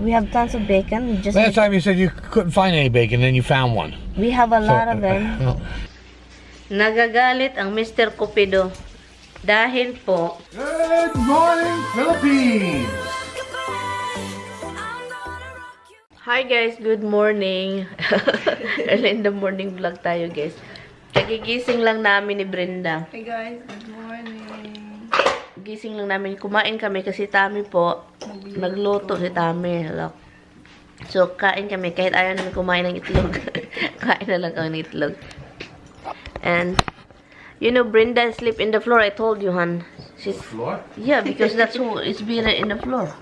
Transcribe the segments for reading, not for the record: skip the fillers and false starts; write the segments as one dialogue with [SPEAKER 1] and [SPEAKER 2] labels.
[SPEAKER 1] We have tons of bacon. We just
[SPEAKER 2] Last time you said you couldn't find any bacon, then you found one.
[SPEAKER 1] we have a lot of them.
[SPEAKER 3] Nagagalit ang Mr. Cupido dahil po
[SPEAKER 2] Good morning, Philippines!
[SPEAKER 3] hi guys, good morning. Early in the morning vlog tayo guys. Kagigising lang namin ni Brenda.
[SPEAKER 4] Hey guys, good morning.
[SPEAKER 3] Gising lang namin, kumain kami kasi Tami po nagluto si Tami. Look. So kain kami kahit ayaw namin kumain ng itlog. Kain na lang kami ng itlog. And you know Brenda sleep in the floor. I told you, Han. She's
[SPEAKER 2] Floor?
[SPEAKER 3] yeah, because that's who is being in the floor.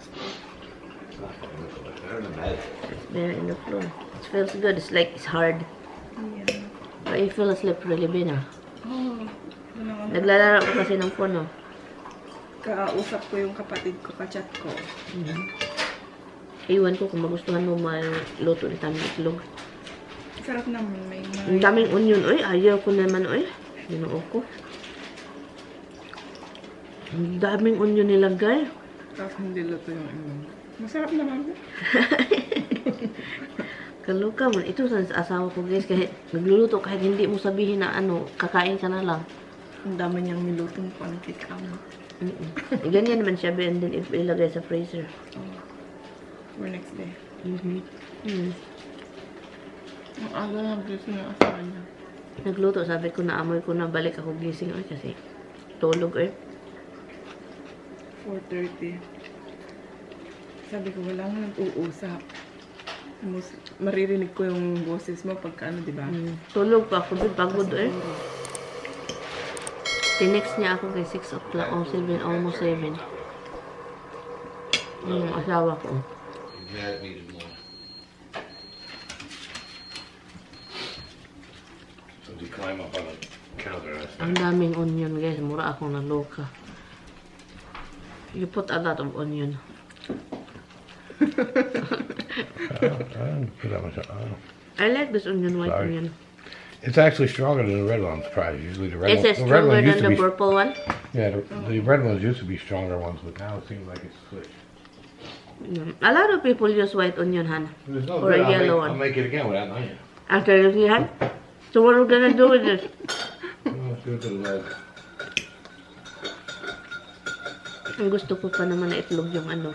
[SPEAKER 3] It's being in the floor. It feels good. It's like it's hard.
[SPEAKER 4] Yeah.
[SPEAKER 3] But you feel asleep really, Bina.
[SPEAKER 4] Oh,
[SPEAKER 3] Naglalaro ko kasi ng phone, oh.
[SPEAKER 4] kausap ko yung kapatid ko, kachat ko.
[SPEAKER 3] Iwan ko kung magustuhan mo maluto ni Tami itlog.
[SPEAKER 4] Sarap naman, may
[SPEAKER 3] Ang daming onion, oy. Ayaw ko naman, oy. Ginoo ko. Ang daming onion nilagay.
[SPEAKER 4] Tapos hindi luto yung inyong. Masarap naman.
[SPEAKER 3] Kaluka mo. Ito sa asawa ko, guys. Kahit nagluluto, kahit hindi mo sabihin na ano, kakain ka na lang.
[SPEAKER 4] Ang dami niyang nilutong pancake kamo.
[SPEAKER 3] Ganyan naman siya, and then ilagay sa freezer.
[SPEAKER 4] For next day. Ang aga na gusto niya asawa niya.
[SPEAKER 3] Nagluto, sabi ko na amoy ko na balik ako gising, oy. Kasi tulog, oy.
[SPEAKER 4] 4:30. Sabi ko, wala nga nag-uusap. Maririnig ko yung boses mo pagka ano, di ba?
[SPEAKER 3] Tulog pa ako, pagod, oy. Tinext niya ako kay 6 o'clock, o 7, almost 7. Yung asawa ko.
[SPEAKER 2] He's mad at me this morning. So he climb up on the counter.
[SPEAKER 3] Ang daming onion, guys. Mura akong naloka. You put a lot of onion. I like this onion, white
[SPEAKER 2] Sorry.
[SPEAKER 3] onion.
[SPEAKER 2] It's actually stronger than the red one, I'm surprised. Usually the red
[SPEAKER 3] Is it
[SPEAKER 2] the red
[SPEAKER 3] stronger
[SPEAKER 2] used
[SPEAKER 3] than the
[SPEAKER 2] to be,
[SPEAKER 3] purple one?
[SPEAKER 2] yeah, the red ones used to be stronger ones, but now it seems like it's switched.
[SPEAKER 3] A lot of people use white onion, Han.
[SPEAKER 2] There's no
[SPEAKER 3] Or a
[SPEAKER 2] good.
[SPEAKER 3] yellow
[SPEAKER 2] I'll
[SPEAKER 3] one.
[SPEAKER 2] make it again without onion.
[SPEAKER 3] After you see, Han? So what are we gonna do with this?
[SPEAKER 2] Let's do it to the red.
[SPEAKER 3] Ang gusto ko pa naman na itlog yung ano.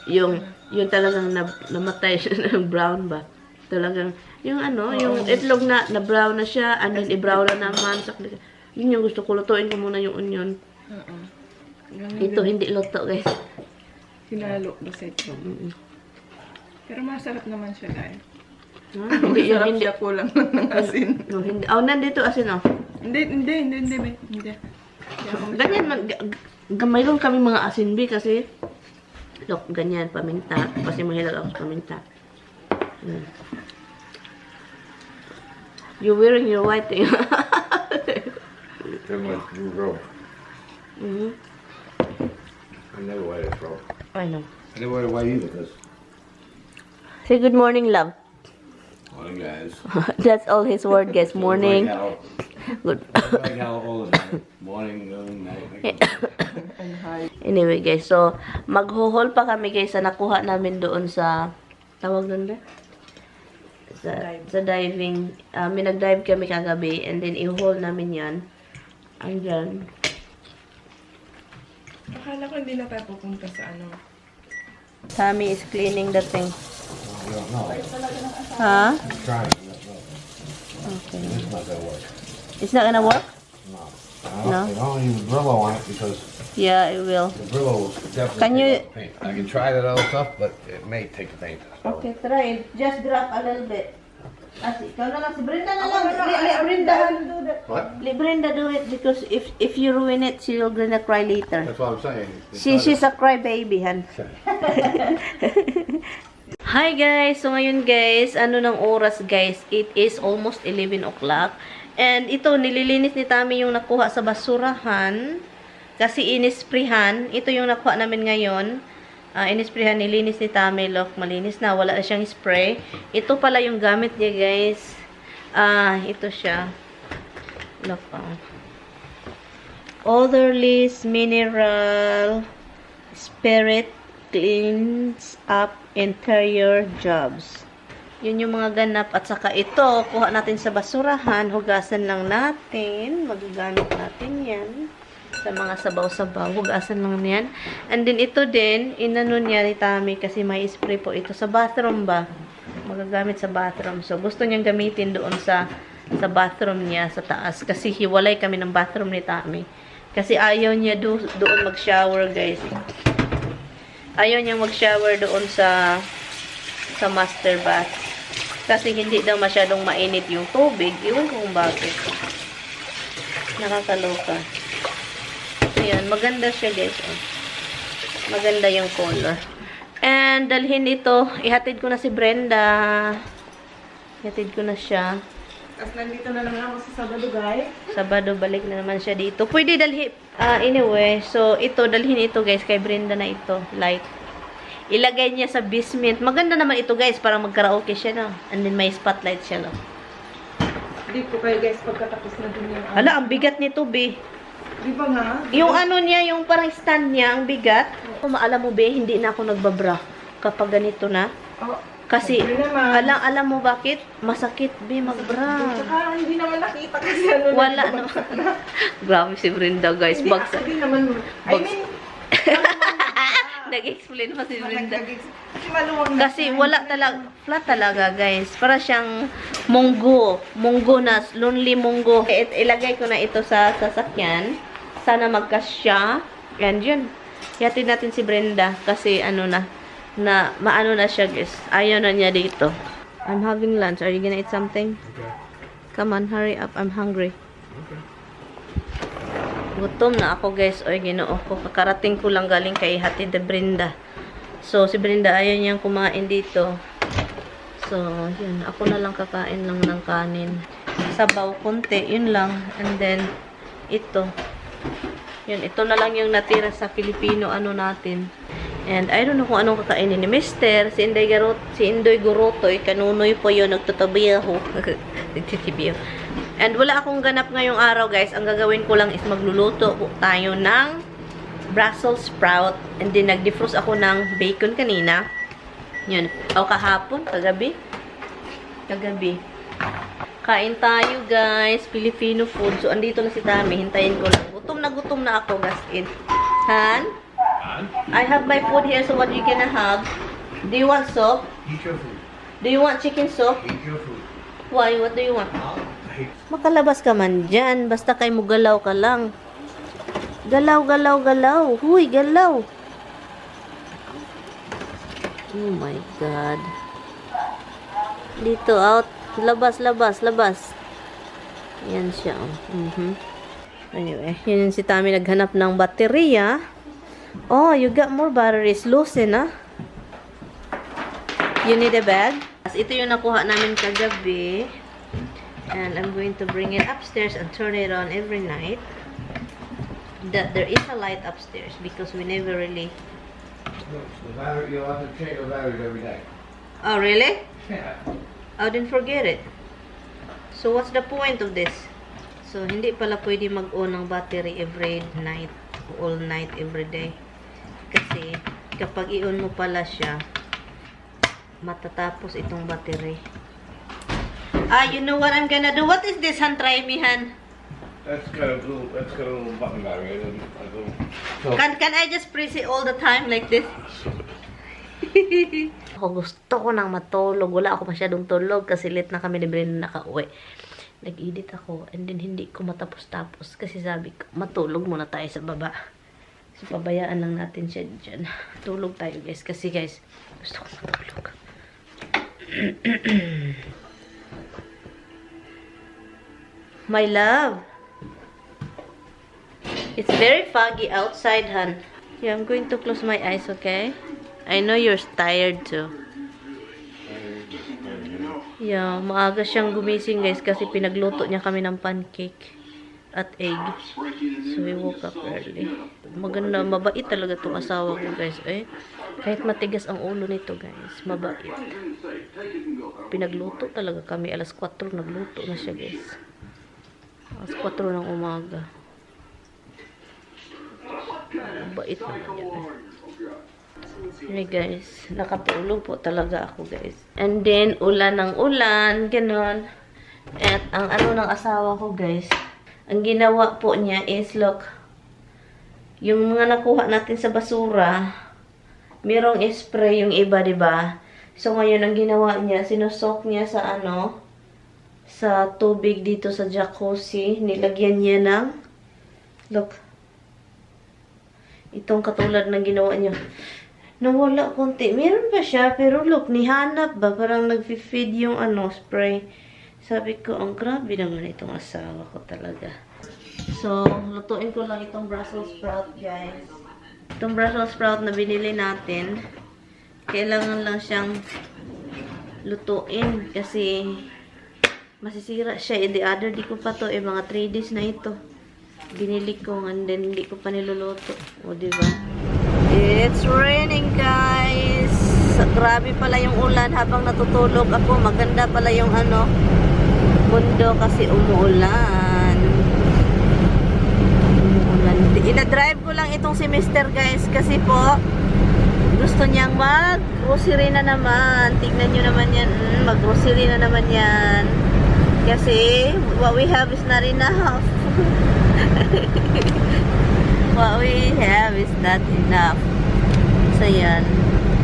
[SPEAKER 3] Yung talagang namatay siya ng brown ba? Talagang, yung ano, yung itlog na brown na siya, and then i-brown na naman. Yun yung gusto ko, lutuin ko muna yung onion. Ito, hindi luto, guys.
[SPEAKER 4] Hinalo ba sa ito? Pero masarap naman siya, guys.
[SPEAKER 3] Hindi, yun,
[SPEAKER 4] Masarap
[SPEAKER 3] hindi.
[SPEAKER 4] siya, kulang lang ng asin.
[SPEAKER 3] No, hindi. Oh, nandito asin, oh.
[SPEAKER 4] Hindi.
[SPEAKER 3] Ganyan, mayroon kami mga asin, B, kasi, look, ganyan, paminta. Kasi mahilag ako sa paminta. You're wearing your white thing.
[SPEAKER 2] Then when you roll. I never wear this roll.
[SPEAKER 3] I know.
[SPEAKER 2] I never wear it white either, because
[SPEAKER 3] Say good morning, love.
[SPEAKER 2] morning guys.
[SPEAKER 3] That's all his word, guys. Morning. Good.
[SPEAKER 2] Right now, all the time. Morning, noon, night.
[SPEAKER 3] Anyway, guys. So, maghuhol pa kami, guys, sa nakuha namin doon sa, tawag doon ba? Sa diving. May nag-dive kami kagabi, and then i-haul namin yan. Andyan.
[SPEAKER 4] Akala ko hindi na tayo pupunta sa ano.
[SPEAKER 3] Tommy is cleaning the thing.
[SPEAKER 2] No, no.
[SPEAKER 3] Huh?
[SPEAKER 2] I'm trying.
[SPEAKER 3] Okay.
[SPEAKER 2] It's not gonna work.
[SPEAKER 3] It's not gonna work?
[SPEAKER 2] No.
[SPEAKER 3] No?
[SPEAKER 2] I don't use Brillo on it because
[SPEAKER 3] Yeah, it will.
[SPEAKER 2] the Brillo definitely
[SPEAKER 3] Can you-
[SPEAKER 2] takes paint. I can try that other stuff, but it may take the paint. So.
[SPEAKER 3] Okay, try it. Just drop a little bit. Ikaw na lang. Si Brenda na lang. Let Brenda do that.
[SPEAKER 2] What?
[SPEAKER 3] Let Brenda do it because if you ruin it, she'll gonna cry later.
[SPEAKER 2] That's what I'm saying. It's
[SPEAKER 3] She's a cry baby, han. Hi guys! So ngayon guys, ano ng oras guys? It is almost 11 o'clock. And ito, nililinis ni Tami yung nakuha sa basurahan. Kasi inisprihan. Ito yung nakuha namin ngayon. Inisprihan, nilinis ni Tami. Look, malinis na. Wala na siyang spray. Ito pala yung gamit niya guys. Ito siya. Look, Otherly's Mineral Spirit cleans up interior jobs. Yun yung mga ganap. At saka ito, kuha natin sa basurahan. Hugasan lang natin. Magagamit natin yan. Sa mga sabaw-sabaw. Hugasan lang yan. And then ito din, inano niya ni Tami kasi may spray po ito sa bathroom ba. Magagamit sa bathroom. So, gusto niyang gamitin doon sa bathroom niya sa taas. Kasi hiwalay kami ng bathroom ni Tami. Kasi ayaw niya doon mag-shower, guys. Ayaw niya mag-shower doon sa master bath. Kasi hindi daw masyadong mainit yung tubig. Iwan kung bakit. Nakakaloka. Ayan, maganda siya, guys. Maganda yung color. And dalhin ito, ihatid ko na si Brenda. Ihatid ko na siya.
[SPEAKER 4] Tapos nandito na naman ako sa Sabado, guys.
[SPEAKER 3] Sabado, balik na naman siya dito. Pwede dalhin, anyway, so ito, dalhin ito guys, kay Brenda na ito, light. Ilagay niya sa basement. Maganda naman ito guys, parang mag-karaoke siya, no? And then may spotlight siya, no?
[SPEAKER 4] Hindi ko kayo, guys, pagkatapos na din yung...
[SPEAKER 3] Hala, ang bigat nito, be.
[SPEAKER 4] Di ba nga?
[SPEAKER 3] Yung ano niya, yung parang stand niya, ang bigat. Kung maalam mo, be, hindi na ako nagbabra kapag ganito na.
[SPEAKER 4] Oh,
[SPEAKER 3] Kasi,
[SPEAKER 4] naman.
[SPEAKER 3] alam mo bakit? Masakit, be, magbra.
[SPEAKER 4] Saka hindi naman nakita kasi ano.
[SPEAKER 3] Wala no. Grabe si Brenda, guys.
[SPEAKER 4] Hindi,
[SPEAKER 3] Bagsak.
[SPEAKER 4] hindi naman. I mean,
[SPEAKER 3] Nag-explain pa si Brenda.
[SPEAKER 4] kasi maluwag na.
[SPEAKER 3] Kasi wala talaga, flat talaga, guys. Para siyang munggo. Munggo na, lonely munggo. Ilagay ko na ito sa sasakyan. Sana magkasya. And yun. Yatin natin si Brenda. Kasi ano na maano na siya, guys. Ayaw na niya dito. I'm having lunch. Are you gonna eat something?
[SPEAKER 2] Okay.
[SPEAKER 3] Come on, hurry up. I'm hungry.
[SPEAKER 2] Okay.
[SPEAKER 3] Gutom na ako, guys. Oy, ginoo ko. Kakarating ko lang galing kay Hatid de Brenda. So, si Brenda ayaw niyang kumain dito. So, yun. Ako na lang kakain lang ng kanin. Sabaw, konti. Yun lang. And then, ito. Yun. Ito na lang yung natira sa Filipino ano natin. And I don't know kung anong kakainin ni Mister. Si Indoy Gurotoy. Kanunoy po yun. Nagtatabiyaho. Nagtitibiyaho. And wala akong ganap ngayong araw, guys. Ang gagawin ko lang is magluluto tayo ng Brussels sprout. And then nag-defrost ako ng bacon kanina. Yun. O kahapon. Kagabi. Kain tayo, guys. Filipino food. So, andito na si Tami. Hintayin ko lang. Gutom na ako, guys. Han? I have my food here, so what you gonna have? Do you want soup?
[SPEAKER 2] Eat your food.
[SPEAKER 3] Do you want chicken soup?
[SPEAKER 2] Eat your food.
[SPEAKER 3] Why? What do you want? Makalabas ka man dyan. Basta kay mo galaw ka lang. Galaw. Huy, galaw. Oh my God. Dito, out. Labas. Yan siya. Anyway, yun si Tami naghanap ng baterya. Oh, you got more batteries. Loosen, ah. You need a bag? Ito yung nakuha namin kagabi. And I'm going to bring it upstairs and turn it on every night. There is a light upstairs because we never really...
[SPEAKER 2] The battery, you'll have to change the batteries every day.
[SPEAKER 3] Oh, really?
[SPEAKER 2] Yeah.
[SPEAKER 3] I didn't forget it. So, what's the point of this? So, hindi pala pwede mag-on ng battery every night. All night, every day. Kasi, kapag i-on mo pala siya, matatapos itong battery. You know what I'm gonna do? What is this, Han? Try me, Han.
[SPEAKER 2] That's got a little button battery.
[SPEAKER 3] Can I just press it all the time like this? Ako gusto ko nang matulog. Wala ako masyadong tulog kasi late na kami ni Brenda nakauwi. Nag-edit ako and then hindi ko matapos-tapos kasi sabi ko, matulog muna tayo sa baba. So, pabayaan lang natin siya dyan. Tulog tayo, guys. Kasi, guys, gusto ko matulog. My love. It's very foggy outside, Han. Yeah, I'm going to close my eyes, okay? I know you're tired too. Yeah, maaga siyang gumising, guys, kasi pinagluto niya kami ng pancake at egg. So, we woke up early. Maganda, mabait talaga itong asawa ko, guys. Kahit matigas ang ulo nito, guys, mabait. Pinagluto talaga kami. Alas 4 nagluto na siya, guys. Alas 4 ng umaga. Mabait naman yan. Hey guys, nakatulog po talaga ako guys. And then, ulan ng ulan, ganon. At ang ano ng asawa ko guys, ang ginawa po niya is, look, yung mga nakuha natin sa basura, merong spray yung iba, diba? So ngayon, ang ginawa niya, sinusok niya sa ano, sa tubig dito sa jacuzzi. Nilagyan niya ng, look, itong katulad ng ginawa niya. Nawala konti. Meron pa siya, pero look, nihanap ba? Parang nag-feed yung ano, spray. Sabi ko, ang grabe naman itong asawa ko talaga. So, lutuin ko lang itong Brussels sprout, guys. Itong Brussels sprout na binili natin, kailangan lang siyang lutuin kasi masisira siya. The other day ko pa to, mga 3 days na ito. Binili ko, and then hindi ko pa niluluto. O, diba? It's raining, guys. Grabe pala yung ulan habang natutulog ako. Maganda pala yung ano, mundo kasi umuulan. Ina-drive ko lang itong si Mr. guys kasi po gusto niyang mag-grocery na naman. Tignan nyo naman yan. Mag-grocery na naman yan. Kasi what we have is not enough. What we have is not enough. So yan.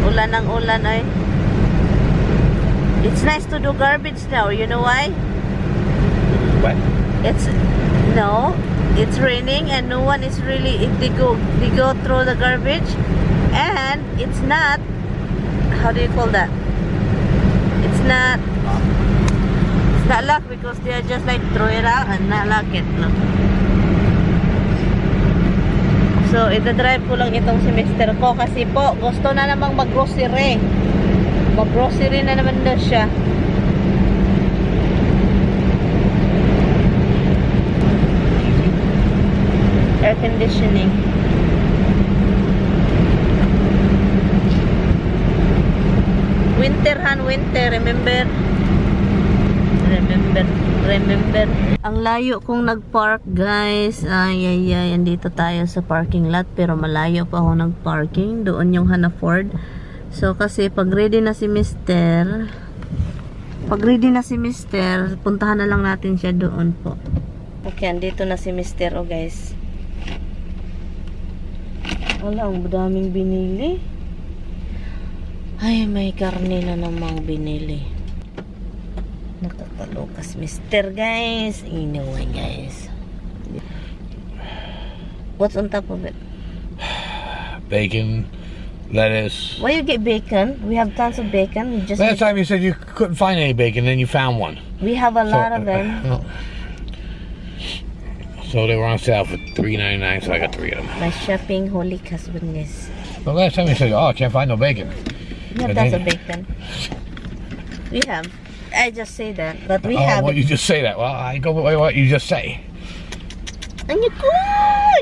[SPEAKER 3] Ulan ng ulan ay. It's nice to do garbage now. You know why?
[SPEAKER 2] What?
[SPEAKER 3] It's raining and no one is really, they go through the garbage, and it's not, how do you call that? It's not luck because they are just like throw it out and not lock it. No? So, ita-drive ko lang itong si Mr. ko kasi po, gusto na namang mag-grocery. Mag-grocery na naman daw siya. Air conditioning. Winter, remember? Remember. Ang layo kong nag-park, guys. Ay, andito tayo sa parking lot, pero malayo pa ako nag-parking. Doon yung Hannaford. So, kasi pag ready na si Mr., puntahan na lang natin siya doon po. Okay, andito na si Mr. Oh, guys. Wala, ang daming binili. Ay, may karne na namang binili. Nakakalokas, Mr. guys. Anyway, guys. What's on top of it?
[SPEAKER 2] Bacon, lettuce.
[SPEAKER 1] Why you get bacon? We have tons of bacon. We just
[SPEAKER 2] Last time you said you couldn't find any bacon, then you found one.
[SPEAKER 1] we have a lot of them.
[SPEAKER 2] So they were on sale for $3.99, so I got 3 of them.
[SPEAKER 1] My shopping holy husband is.
[SPEAKER 2] But last time you said, oh, I can't find no bacon.
[SPEAKER 1] We have
[SPEAKER 2] And
[SPEAKER 1] tons
[SPEAKER 2] then-
[SPEAKER 1] of bacon. We have. I just say that, but we
[SPEAKER 2] Oh,
[SPEAKER 1] have.
[SPEAKER 2] well, you just say that. Well, I go by what you just say.
[SPEAKER 1] Ano ko?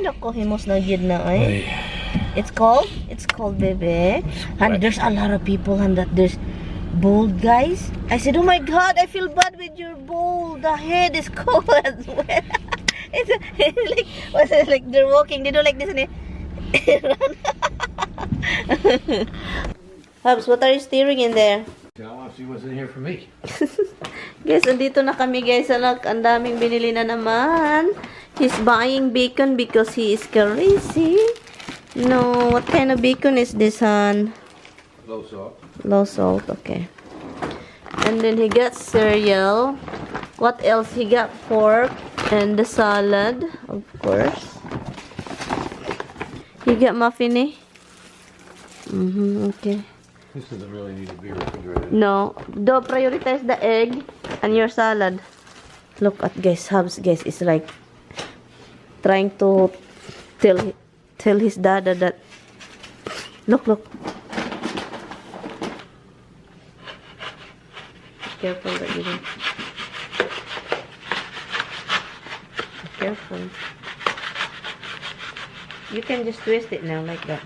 [SPEAKER 1] Nako, himos na yun na ay.
[SPEAKER 2] Ay.
[SPEAKER 1] It's called, baby. And there's a lot of people and that there's bold guys. I said, oh my God, I feel bad with your bowl. The head is cold as well. It's like, what's it like? They're walking. They do like this and
[SPEAKER 3] Hubs, what are you steering in there?
[SPEAKER 2] I want to see what's in here for me.
[SPEAKER 3] Guys, andito na kami guys. Look, ang daming binili na naman. He's buying bacon because he is crazy. No, what kind of bacon is this, hon?
[SPEAKER 2] Low salt.
[SPEAKER 3] Low salt, okay. And then he got cereal. What else? He got pork and the salad, of course. He got muffin, eh? Okay.
[SPEAKER 2] This doesn't really need to be refrigerated.
[SPEAKER 3] No, do prioritize the egg and your salad. Look at guys, Hubs, guys, is like trying to tell his dad that. Look. Careful that you don't. Careful. You can just twist it now like that.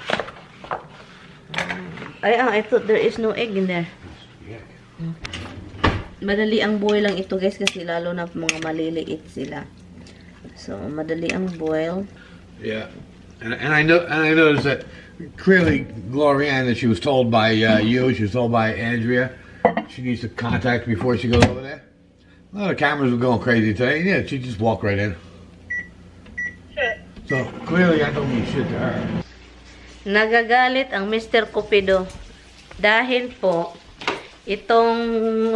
[SPEAKER 3] I thought there is no egg in there.
[SPEAKER 2] Yeah.
[SPEAKER 3] Madali ang boil lang ito guys kasi lalo na mga maliliit sila. So, madali ang boil.
[SPEAKER 2] Yeah. And I noticed that clearly Glorianne, that she was told by you, she was told by Andrea, she needs to contact before she goes over there. Well, the cameras were going crazy today. Yeah, she just walked right in. So clearly I don't mean shit to her.
[SPEAKER 3] Nagagalit ang Mr. Cupido dahil po itong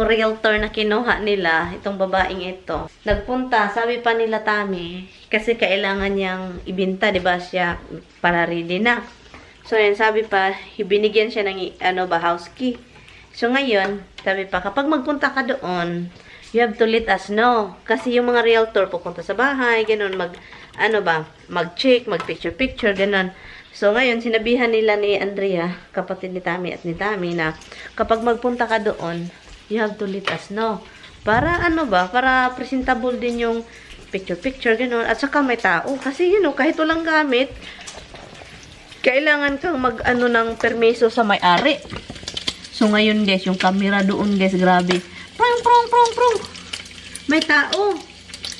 [SPEAKER 3] realtor na kinuha nila, itong babaeng ito, nagpunta, sabi pa nila Tami, kasi kailangan niyang ibinta, di ba siya, para ready na. So, yan, sabi pa, ibinigyan siya ng, house key. So, ngayon, sabi pa, kapag magpunta ka doon, you have to let us know. Kasi yung mga realtor pupunta sa bahay, ganun, mag-check, mag-picture-picture, ganun. So, ngayon, sinabihan nila ni Andrea, kapatid ni Tami at ni Tami, na kapag magpunta ka doon, you have to let us know. Para, para presentable din yung picture-picture, gano'n. At saka may tao. Kasi, kahit walang gamit, kailangan kang ng permiso sa may-ari. So, ngayon, guys, yung camera doon, guys, grabe. Prong. May tao.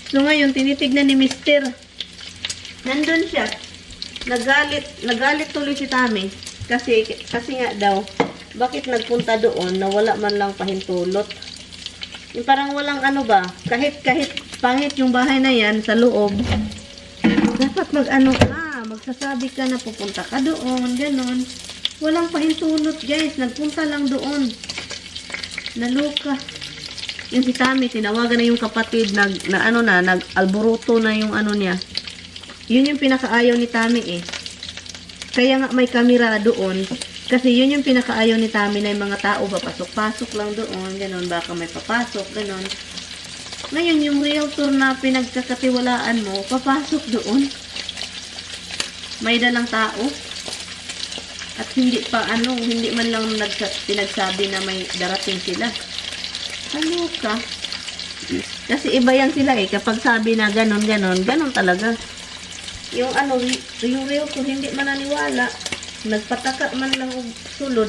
[SPEAKER 3] So, ngayon, tinitignan ni Mister. Nandun siya. Nagalit tuloy si Tami kasi nga daw bakit nagpunta doon na wala man lang pahintulot. Yung parang walang kahit pangit yung bahay na yan sa loob, dapat magsasabi ka na pupunta ka doon, ganon. Walang pahintulot, guys, nagpunta lang doon. Naluka. Yung si Tami, tinawagan na yung kapatid, nag-alburuto na yung niya. Yun yung pinakaayaw ni Tami eh. Kaya nga may kamera doon. Kasi yun yung pinakaayaw ni Tami na yung mga tao papasok-pasok lang doon. Ganon, baka may papasok, ganon. Ngayon, yung realtor na pinagkakatiwalaan mo, papasok doon. May dalang tao. At hindi man lang pinagsabi na may darating sila. Ano ka? Kasi iba yan sila eh. Kapag sabi na ganon talaga. Yung realtor hindi man naniwala, nagpataka man lang og sulod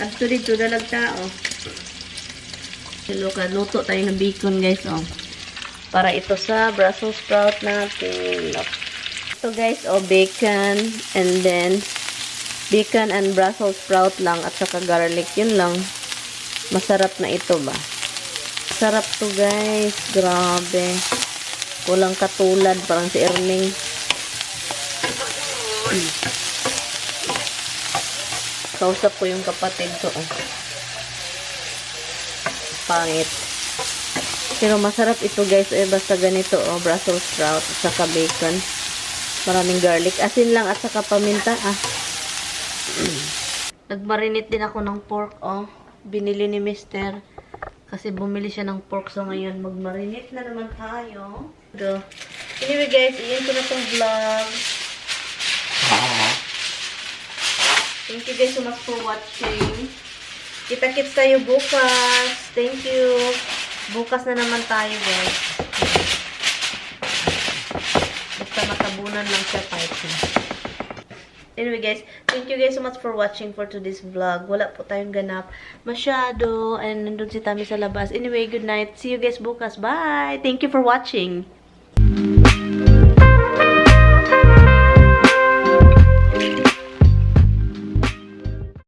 [SPEAKER 3] at dito dalag tao. Luto tayo ng bacon, guys, para ito sa Brussels sprout natin. Ito, guys, bacon and Brussels sprout lang at saka garlic, yun lang. Masarap na ito ba? Sarap to, guys, grabe. Walang katulad, parang si Erning. Kausap ko yung kapatid ko. Pangit. Pero masarap ito, guys. Basta ganito, Brussels sprout at saka bacon. Maraming garlic. Asin lang at saka paminta, Nagmarinate din ako ng pork, Binili ni Mister. Kasi bumili siya ng pork. So, ngayon, magmarinate na naman tayo. Anyway, guys, iyan ko na itong vlog. Thank you guys so much for watching. Kita-kits tayo bukas. Thank you. Bukas na naman tayo, guys. Basta matabunan lang siya fighting. Anyway, guys, thank you guys so much for watching for today's vlog. Wala po tayong ganap masyado. And nandun si Tami sa labas. Anyway, good night. See you guys bukas. Bye! Thank you for watching.